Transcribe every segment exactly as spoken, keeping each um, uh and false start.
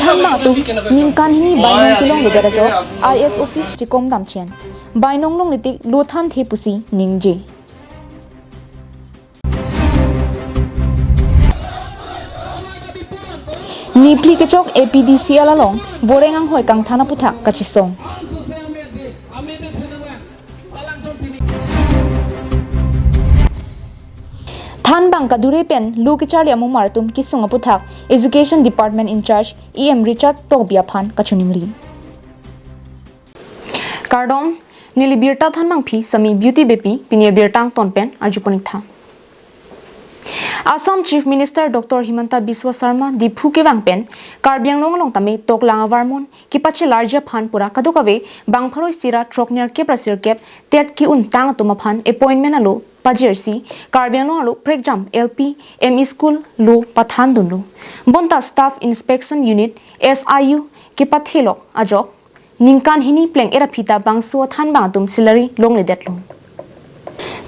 Thanbang atum ningkan hini bainong kelongledet ajok I S office chekom damchen. Bainong longle tik lo thanthe pusi ningje. Niphli kechok A P D C L along voreng anghoi kangthan aputhak kachisong. Thanbang kadure pen lo kecharli amumar atum kesung aputhak Education Department in charge E M Richard Tokbi aphan kachiningri. Kardom, neli birta thanbangpi Sami Beauty Beypi, pini birta angton pen arjupon-ik tha. Assam Chief Minister Doctor Himanta Biswa Sarma Diphu kevang pen Karbi Anglong along tame toklang avarmon kepachelarji aphan pura kadokave bang pharo isi ra throk nerkep ra sirkep TET ke-untang atum aphan appointment alo pajirsi Karbi Anglong arlo prekjam L P, M E school lo pathandunlo. Bonta Staff Inspection Unit, S I U kepathelok ajok ningkan hini pleng-et aphi ta bangso athanbang atum salary longledetlo.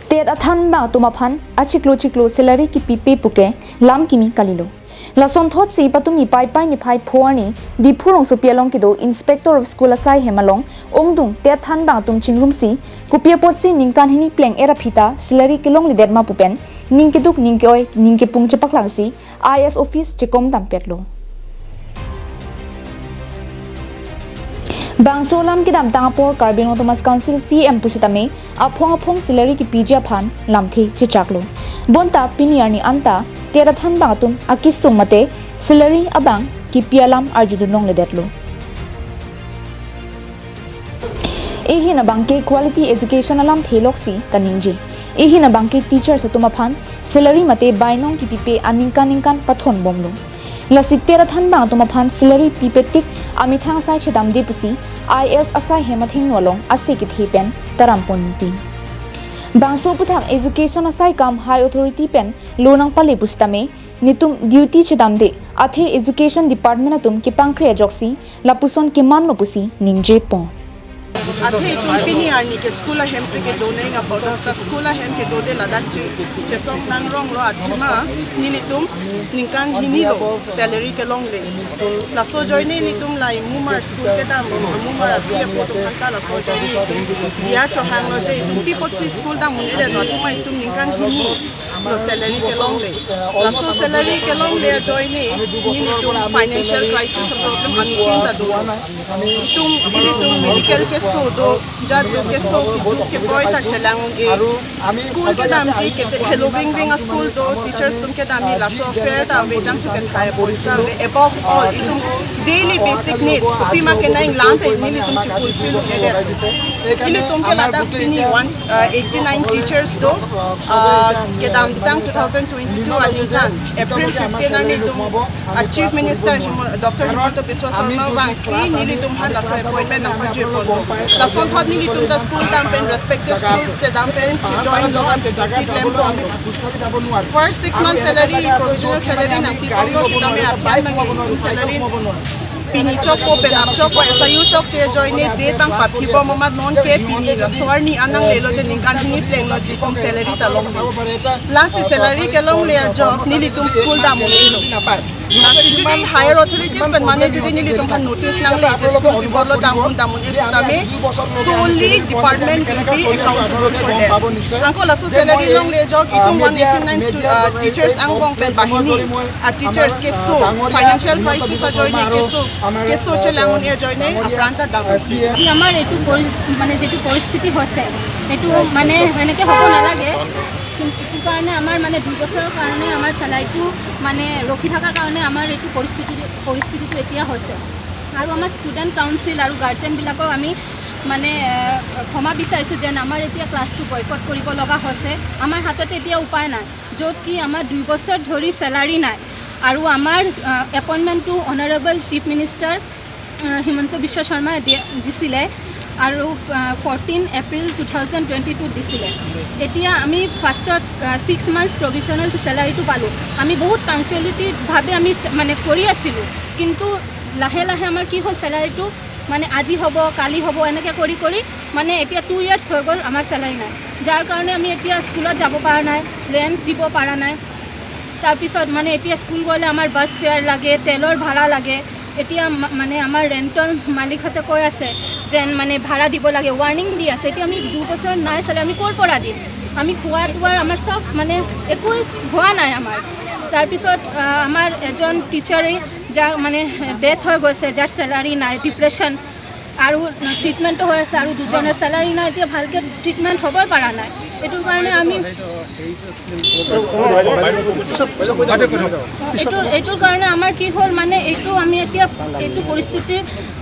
TET athanbang atum aphan achiklo chiklo salary kipipe puke lam kimi kalilo. Lasonthotsi patumi Paipai niphai pho arni Diphu rongsopi along kedo Inspector of School asai hem along ongdung TET thanbang atum chingrumsi kopi apotsi ningkan hini pleng-et aphi ta salary kelongledet ma pu pen ning keduk ning ke-oi ning kepung chepaklangsi I S office chekom dampetlo. Bangso alam kedamtang apor Karbi Anglong Autonomous Council C E M pusitame aphong aphong salary kipiji aphan lamthe chechaklo. Bonta pini arni anta TET athanbang atum akesung mate salary abang kipi alam arjudun longledetlo. Ehin abangke quality education alamthe loksi kaningje. Ehin abangke teachers atum aphan salary mate bainong kipipe aningkan ningkan pathonbomlo. Lasi TET athanbang atum aphan salary pipe tik amethang asai chedamde pusi I S asai hem athengno along ase kethe pen taramponji. Bangso aputhak education asai kam high authority pen lo nangpale pusitame netum duty chedamde athe Education Department atum kepangkre ajoksi lapuson kemanlo pusi ningjepon. Athe itum pini arni ke school ahem si kedo neng apot ta school ahem kedode ladak che, chesong nangronglo athema nelitum ningkan hini lo salary kelongle. Laso ajoine nelitum la imumar school kedam, imumar ati apo atum aphan ta laso ajoine itum diya chohanglo je itum pi apotsi school dam un-edetlo athema itum ningkan hini lo salary kelongle. Laso salary kelongle ajoine nelitum financial crisis problem aningkan ta do. Itum, ilitum medical keso do, jat do keso, kiduk kepoi ta chelang un-e. School kedamji kete, helo bing bing a school do, teachers atum kedamji laso fare ta ave, jangthu kethai poisa ave. Above all, itum daily basic needs, kopima kenanglang ta nelitum chefulfill un-edet. Ilitum ke ladak pini one, uh, eighty-nine teachers do, uh, kedamtang two thousand twenty-two aningkan April fifteen arni itum, uh, Chief Minister Himo-, Doctor Himanta Biswa Sarma vangsi nelitum aphan laso appointment nangpajirponlo. Lasonthot nelitum ta school dam pen respective school chedam pen chejoinlo, keklemponlo. First six months salary, provisional salary nangpibomlo sitame aphi abang nelitum salary pini chokpo, penap chokpo, S I U chokche ajoine de tang paphibom amat nonke pini laso arni an nanglelo je ningkan hini plenglo je itum salary ta longsi. Lasi salary kelongle ajok nelitum school dam un-elo. Lasi jodi higher authorities pen mane jodi nelitum aphan notice nangle je school pibomlo dam un, dam un-e sitame solely department will be accountable for them. Anke laso salary longle ajok itum one eighty-nine stu-, uh, teachers angbong pen banghini a teachers keso, financial crisis ajoine keso, keso chelang un-e ajoine apran ta dam. আজি আমাৰ এইটো পৰি-, মানে যিটো পৰিস্থিতি হৈছে, এইটো মানে এনেকে হ'ব নালাগে। কিন্তু এইটো কাৰণে আমাৰ মানে দুই বছৰৰ কাৰণে আমাৰ চেলাৰীটো মানে ৰখি থকাৰ কাৰণে আমাৰ এইটো পৰিস্থিতি, পৰিস্থিতিটো এতিয়া হৈছে। আৰু আমাৰ ষ্টুডেণ্ট কাউন্সিল আৰু গাৰ্জেনবিলাকক আমি মানে, এ, ক্ষমা বিচাৰিছোঁ যেন আমাৰ এতিয়া ক্লাছটো বয়কট কৰিব লগা হৈছে। আমাৰ হাতত এতিয়া উপায় নাই, য'ত কি আমাৰ দুই বছৰ ধৰি চেলাৰী নাই আৰু আমাৰ, আ, এপইণ্টমেণ্টটো অনাৰেবল চিফ মিনিষ্টাৰ, আ, হিমন্ত বিশ্ব শৰ্মাই দিয়া, দিছিলে আৰু, আ, fourteen April two thousand twenty টুত দিছিলে। এতিয়া আমি ফাৰ্ষ্টত, আ, ছিক্স মান্থছ প্ৰভিজনেল চেলাৰীটো পালোঁ। আমি বহুত পাংচুৱেলিটিভাৱে আমি চে-, মানে কৰি আছিলোঁ, কিন্তু লাহে লাহে আমাৰ কি হ'ল, চেলাৰীটো মানে আজি হ'ব, কালি হ'ব, এনেকে কৰি কৰি মানে এতিয়া টু ইয়াৰ্ছ হৈ গ'ল, আমাৰ চেলাৰী নাই। যাৰ কাৰণে আমি এতিয়া স্কুলত যাব পৰা নাই, ৰেণ্ট দিব পৰা নাই। তাৰপিছত মানে এতিয়া স্কুল গ'লে আমাৰ বাছ ফেয়াৰ লাগে, তেলৰ ভাড়া লাগে, এতিয়া মা-, মানে আমাৰ ৰেণ্টৰ মালিকহঁতে কৈ আছে যেন মানে ভাড়া দিব লাগে, ৱাৰ্ণিং দি আছে। এতিয়া আমি দুবছৰ নাই চালে আমি ক'ৰ পৰা দিম? আমি খোৱা লোৱাৰ আমাৰ চব মানে একো হোৱা নাই আমাৰ। তাৰপিছত, আহ, আমাৰ এজন টিচাৰে যাৰ মানে ডেথ হৈ গৈছে, যাৰ চেলাৰী নাই, ডিপ্ৰেশ্যন আৰু ট্ৰিটমেণ্টো হৈ আছে, আৰু দুজনৰ চেলাৰী নাই, এতিয়া ভালকে ট্ৰিটমেণ্ট হ'বই পৰা নাই। এইটোৰ কাৰণে আমি এইটো, এইটোৰ কাৰণে আমাৰ কি হ'ল, মানে এইটো আমি এতিয়া এইটো পৰিস্থিতি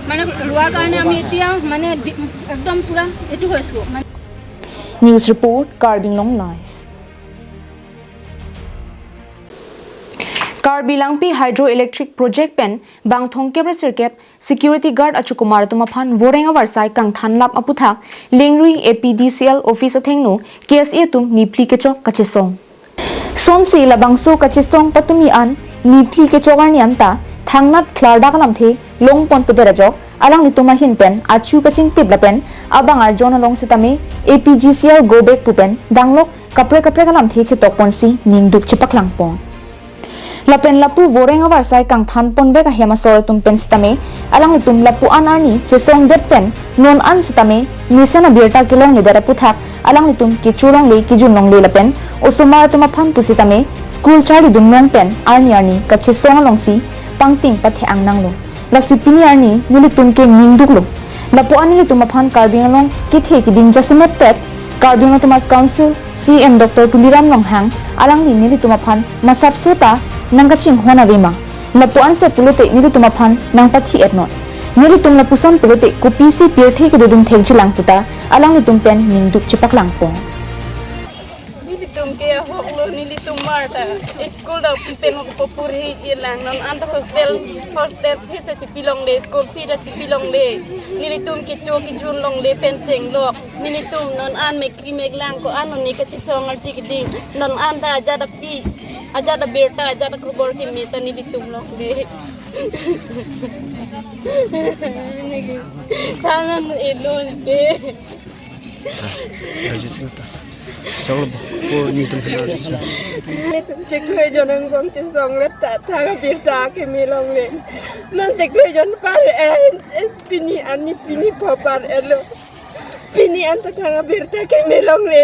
মানে লোৱাৰ কাৰণে আমি এতিয়া মানে দি-, একদম পূৰা এইটো হৈছোঁ মানে। News report, Karbi Anglong Live. Karbi Langpi Hydroelectric Project pen bang thomkep ra sirkep security guard achokomar atum aphan voreng avarsai kangthanlap aputhak Lengri A P D C L office athengno K S A atum niphli kechok kachesong. Sonsi labangso kachesong patumi an niphli kechok arni anta thangnat klardak alamthe longpon pedet ajok alanglitum ahin pen achu kachingtip lapen abang arjon along sitame A P G C L go back pu pen danglok kaprek kaprek alamthe chetok ponsi ningduk chepaklangpon. Lapen lapu voreng avarsai kangthanponvek ahem asor atum pen sitame alanglitum lapu-an arni chesongdet pen non an sitame mesen abirta kelongledet aputhak alanglitum kecho longle kejun longle lapen osomar atum aphan pusitame school charlidun long pen arni arni kachesong alongsi pangting pathe-ang nanglo. Lasi pini arni nelitum ke ningduklo. Lapu-an nelitum aphan Karbi Anglong kethe keding jasemet pet Karbi Anglong Autonomous Council C E M Doctor Tuliram Ronghang alangli nelitum aphan masapso ta nangkachinghon avema. Lapu-an se pulote nelitum aphan nangpathi-etnon. Nelitum lapuson pulote kopisi pirthe kedodun thekjilang puta alanglitum pen ningduk chepaklangpon. Nelitum ke ahoklo, nelitum marta school dam pen kopupurhi-ilang, non anta hostel, hostel fee ta chipilongle, school fee ta chipilongle. Nelitum kecho kejun longle pen chenglok. Nelitum non an mekri meklang ko-an non ne kachesong arji keding. Non anta ajat api, ajat abirta, ajat akhobor keme ta nelitum longle. Thangan elo pe. Arjit Singh ta. Chong lo bo. Ko ni tum phina Arjit Singh. Nelitum chiklo ejon angbong chesonglet ta thang abirta keme longle. Non chiklo ejon par-e, eh, pini arni pini pho par-elo. Pini anta thang abirta keme longle.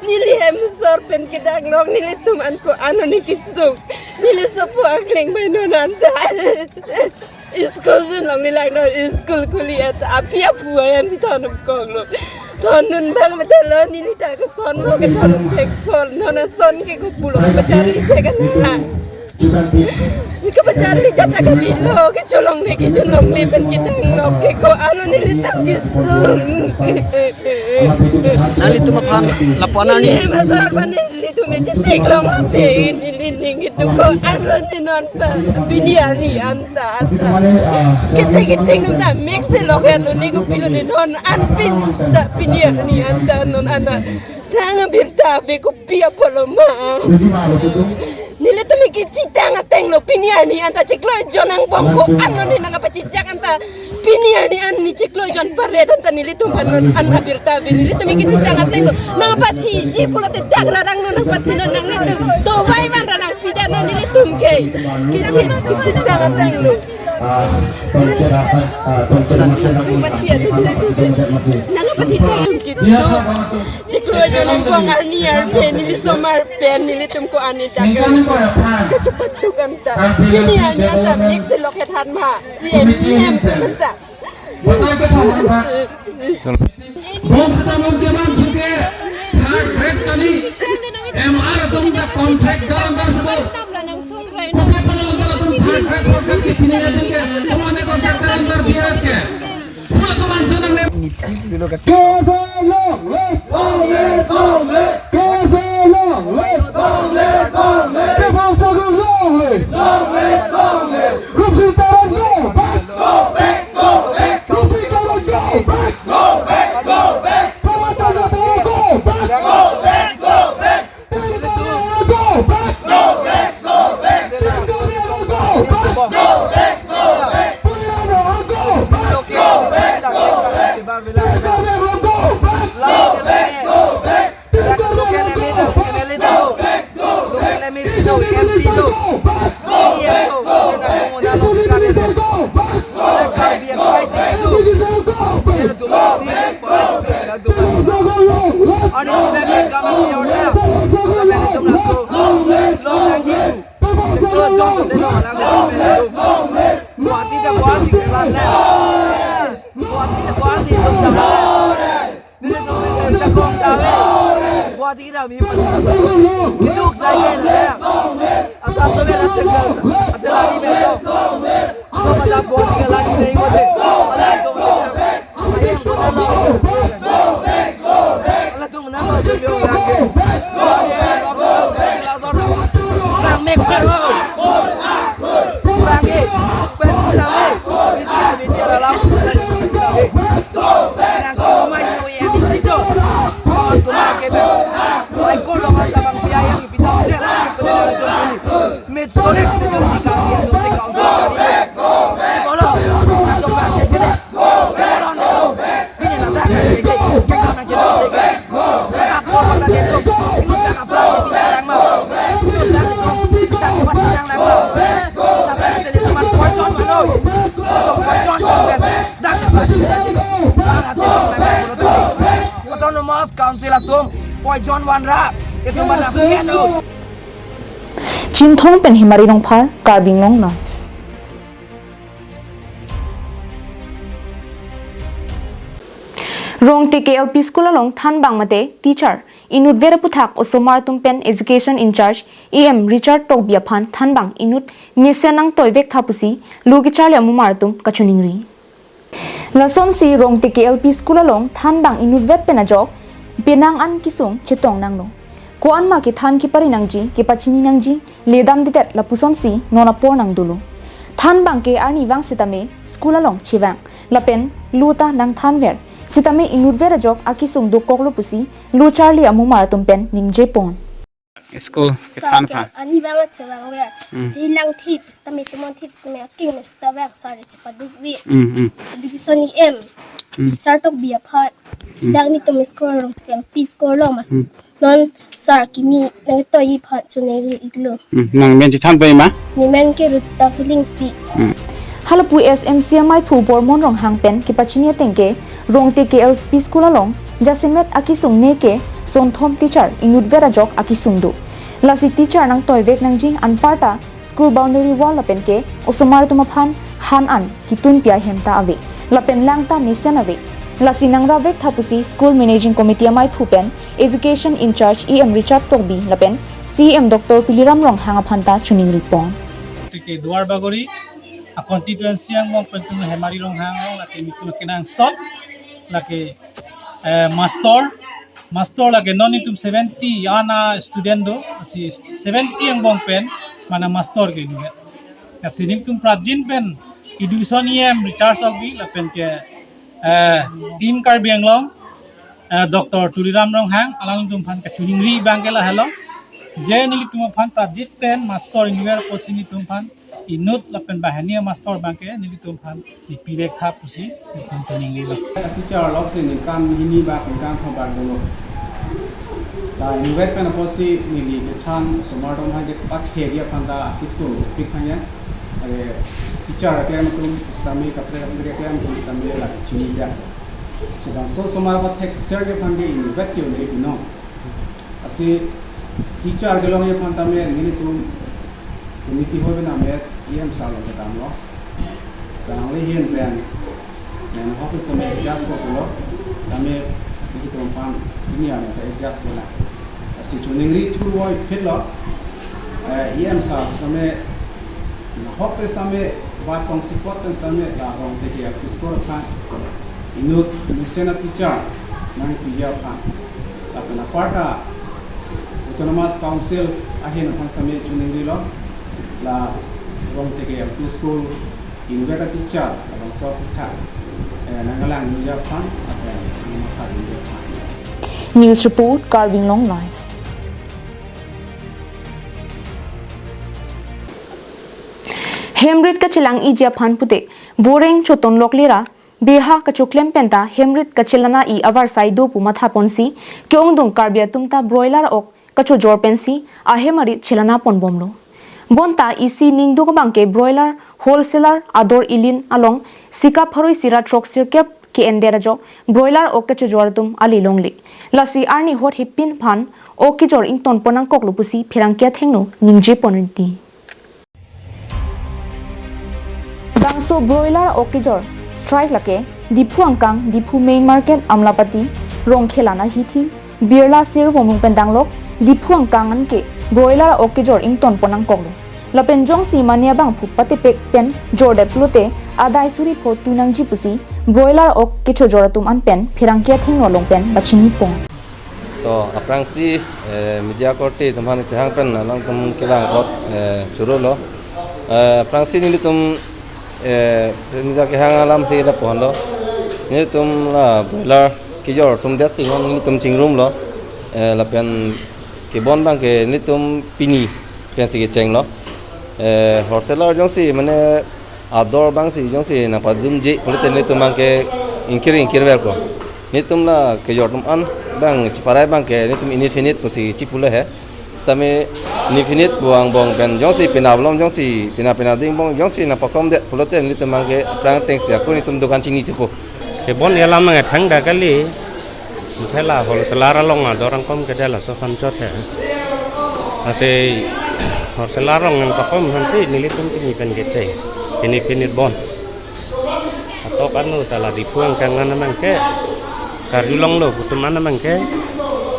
Neli hem asor pen kedang long nelitum an ko-an non ne kesung. Neli sopo akleng bai non anta. School jun longle lang non, school khuli-et api apu ayam si thon konglo. Thondun bang medalo neli ta ke son lo ke thon thek kol non ason ke ko pulo ke charli thek ana. Ke charli jata kalilo kecho longle kecho longle pen ketang lo ke ko-an non nelitum kesung. Nanglitum aphan lapu-an arni. Hem asor mane nelitum chetheklonglo te, neli ning itum ko-an lo ne non pa, pini arni anta anta. Kete kete nung ta mix se lo her lo ne ko pilo ne non an pin ta pini arni anta non anta. Thang abirta be kopi apotlo ma. Nelitum kechitang atenglo pini arni anta chiklo ejon angbong ko-an lo ne nangkapachijak anta. Pini arni an ne chiklo ejon par-et anta nelitum aphan non an abirta ave, nelitum kechitang atenglo. Nangpathiji pulote jak rarang non nangpathi non nanglitum. Dovai van ra nangpidet non nelitum ke. Kechit, kechitang atenglo. Nangpathi atu nelitum. Nangpathi atu nelitum. Chiklo ejon angbong arni arphe neli somar pen nelitum ko-an ne dak. Kecho patuk anta. Pini arni anta mix se lokhet hat ma. C M, E M tum anta. Bonsita mom ke man thuke third grade kali M R atum ta contract dalam bar sabo. Kopi pala bar atum third grade, fourth grade ke pini atum ke pemane contract dalam bar biar ke. Pula teman jenang ne. Ni please bilo ka. K S A long live. Long live, long live. K S A long live. Long live, long live. People's struggle long live. Long live, long live. Rupsita Teron go back. Go back, go back. Rupsita Teron go back. Go back, go back. Pamata Teron go back. Go back, go back. Teron go back. Go back, go back. Teron go back. Go back, go back. Teron go back. Go back, go back. Teron go back. Go back, go back. Local M L A do, M L A do, local M L A do, M P do, C E M do, C E M do, local M L A do. Guwahati ta Guwahati kelang le. Guwahati ta Guwahati tum ta. Nelitum pen jakong ta ave. Guwahati ta mi pen. Kiduk sai ke le. Asam to pen asek. Asek lagi pen to. Asam pada Guwahati ke lagi nahi bote. Ala to pen. Ahi ang bote lo. Ala tum na lo jom yo lagi. Guwahati ke lagi. Lang mek pen lo. Autonomous Council atum poison vanra, itum mana piano. Chinthong pen Hemari Rongphar, Karbi Anglong Live. Rongteke L P School along thanbang mate teacher inutvet aputhak osomar atum pen education in charge A M Richard Tokbi aphan thanbang inut mesen nangtoivek tha pusi lo kecharli amumar atum kachiningri. Lasonsi Rongteke L P School along thanbang inutvet pen ajok penang an kesung chetong nanglo. Ko-an ma kethan kepari nangji, kepachini nangji, ledamdedet lapusonsi non apor nangdolo. Thanbang ke arnivang sitame school along chevang lapen lo ta nangthanver sitame inutvet ajok akesung dokoklo pusi lo charli amumar atum pen ningjepon. School kethan phan. Ani bang ache bang wer. Hmm. Ji lang thip, sitame tumon thip, sitame aking ne sita bang sar chepaduk vi. Hmm, hmm. Education E M. Hmm. Richard Tokbi aphan. Hmm. Dak nelitum school along tiang pi school along mas. Hmm. Non sar kimi nangtoi aphan chuningri iklo. Hmm. Nangmen chethan pai ma? Nemen ke Ruchita Philingpi. Hmm. Halapu S M C amei phu Bormon Ronghang pen kepachini ateng ke Rongteke L P School along jasemet akesung ne ke sonthom teacher inutvet ajok akesung do. Lasi teacher nangtoivek nangji anparta school boundary wall lapen ke osomar atum aphan han an ketunpi ahem ta ave. Lapen lang ta mesen ave. Lasi nangravek tha pusi school managing committee amei phu pen education in charge A M Richard Tokbi lapen C E M Doctor Tuliram Ronghang aphan ta chuningri pon. Teke Duar Bagori a constituency angbong pen tum Hemari Ronghang along lake nelitum kenangsot lake, eh, master, master lake non nelitum seventy ana student do, si seventy angbong pen mana master ke inutvet. Lasi nelitum prapjin pen education E M Richard Tokbi lapen ke, eh, Team Karbi Anglong, eh, Doctor Tuliram Ronghang alangtum aphan kachiningri abang ke lahelo. Je nelitum aphan prapjin pen master inutvet pusi nelitum aphan inut lapen banghini master abang ke nelitum aphan nipirek tha pusi nelitum chiningrilo. Teacher along si ningkan hini bak ningkan thom bak dolo. Ta inutvet pen apotsi neli kethan osomar atum aphan ke pakheri aphan ta akesung pik hanya. Are teacher keklem atum sitame kaprek kaprek keklem atum sitame la chini dia. Sibangso osomar aphan thekser ke aphan ke inutvet ke un'e binong. Lasi teacher kelongji aphan tame nelitum committee hoi pen amet E M sir along kedamlo. Alangli ahin pen nahok pen sitame adjust ko pulo. Tame nelitum aphan pini amet adjust ko la. Lasi chiningri thurvoi phitlo. Eh, E M sir sitame nahok pen sitame ba tongsekot pen sitame la Rongteke L P School aphan inut mesen a teacher nangpiji aphan. Lapen aparta Autonomous Council ahin aphan sitame chiningrilo, la Rongteke L P School inutvet a teacher labangso aputhak, eh, nangkelangji aphan lapen nangmathaji aphan. News report, Karbi Anglong Live. Hemrit kachelang-iji aphan pute voreng chotonlok lera, beha kachoklem penta hemrit kachelana-i avarsai do pu mathaponsi, ke-ongdung Karbi atum ta broiler ok kachojor pensi ahem arit chelana ponbomlo. Bonta isi ningduk abang ke broiler wholesaler ador Elin along sikap harui sira throksirkep ke-endet ajok broiler ok kechojor atum ale longle. Lasi arni hot hepin aphan ok kejor ingtonpon nangkoklo pusi pherangke athengno ningje ponrinti. Bangso broiler ok kejor strike lake Diphu angkang, Diphu main market, Amlapati, Rongkhelan ahithi, Birla Sirvomung pen danglok Diphu angkang anke broiler ok kejor ingtonpon nangkoklo. Lapen jongsi mane abangphu patepek pen jordet pulote adai suri pho tu nangji pusi broiler ok kechojor atum an pen pherangke athengno along pen pachini pon. To aphrangsi, eh, media korte atum aphan kehang pen alangtum kelang kot, eh, churolo. Eh, aphrangsi nelitum, eh, media kehang alamthe lapu-an lo. Nelitum la broiler kejor atum det si non nelitum chingrumlo. Eh, lapen kebon abangke nelitum pini pensi kechenglo. Eh, wholesaler jongsi mane ador abangsi jongsi nangpajumji pulote nelitum abangke ingkir ingkirverpo. Nelitum la kejor atum an abang chiparai abangke nelitum indefinite pusi chipulo he. Tame indefinite pu angbong pen jongsi pina avalom jongsi pina pina ding angbong jongsi nangpakomdet pulote nelitum abangke aphrang atengsi ako nelitum dukan chini chipo. Kebon alam nang thangta kali. Methela wholesaler along ador angkom kedet laso aphan chot he. Lasi wholesaler along nangpakom aphansi nelitum pini pen kecheng. Pini pini bon. Atok anu ta la Diphu angkang an abangke karjulonglo pu atum an abangke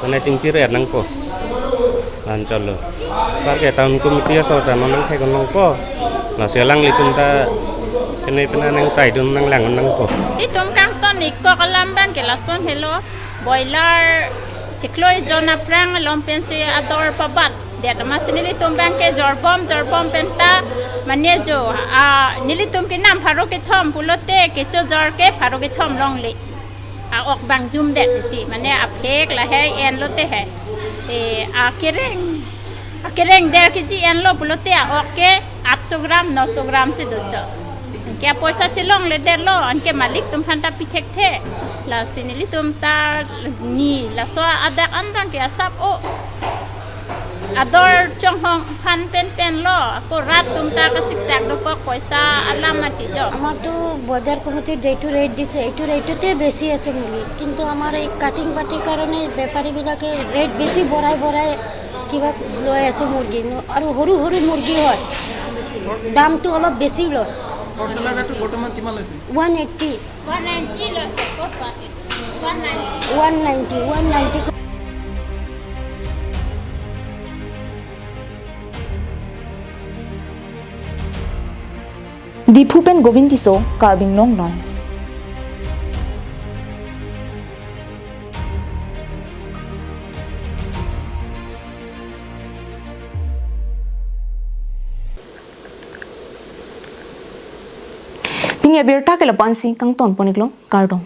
mane chingkir-et nangpo. Anchotlo. Parke town committee aso ta non nangthek nangpo. Lasi alanglitum ta kene pena nang saidun nanglang nangpo. Itum kangton-ik kok alam abangke lason helo, broiler chiklo-i jon aphrang along pensi ador pabatdet amatsi nelitum abangke jorbom jorbom penta mane jo, ah, nelitum kenam pharo kethom pulote kechojor ke pharo kethom longle. A-ok abang jumdet titi, mane aphek lahai enlote he. E, akereng, akereng der kiji enlo pulote a-ok ke atso gram, noso gram si dochot. Anke apoisa chelongledetlo, anke malik atum aphanta pi thekthe. Lasi nelitum ta ni laso adak an abangke asap o. Ador chonghong aphan penpenlo, ako rat atum ta kasiksak dokok poisa alam mati jo. আমার তো বাজার কমিটির যেইটো রেট দিছে, এইটো ৰেটতে বেছি আছে মুৰ্গী, কিন্তু আমাৰ এই কাটিং পাৰ্টিৰ কাৰণে বেপাৰীবিলাকে ৰেট বেছি বঢ়াই বঢ়াই কিবা লৈ আছে মুৰ্গী, ন-, আৰু সৰু সৰু মুৰ্গী হয়, দামটো অলপ বেছি লয়। হ'লচেলাৰ ৰেটটো বৰ্তমান কিমান লৈছে? One eighty. ওৱান নাইণ্টি লৈছে, ক'ত one eighty? One ninety. One ninety, one ninety. Diphu pen Govind Tisso, Karbi Anglong Live. Pini abirta ke lapu-ansi kangton pon-iklo, kardom.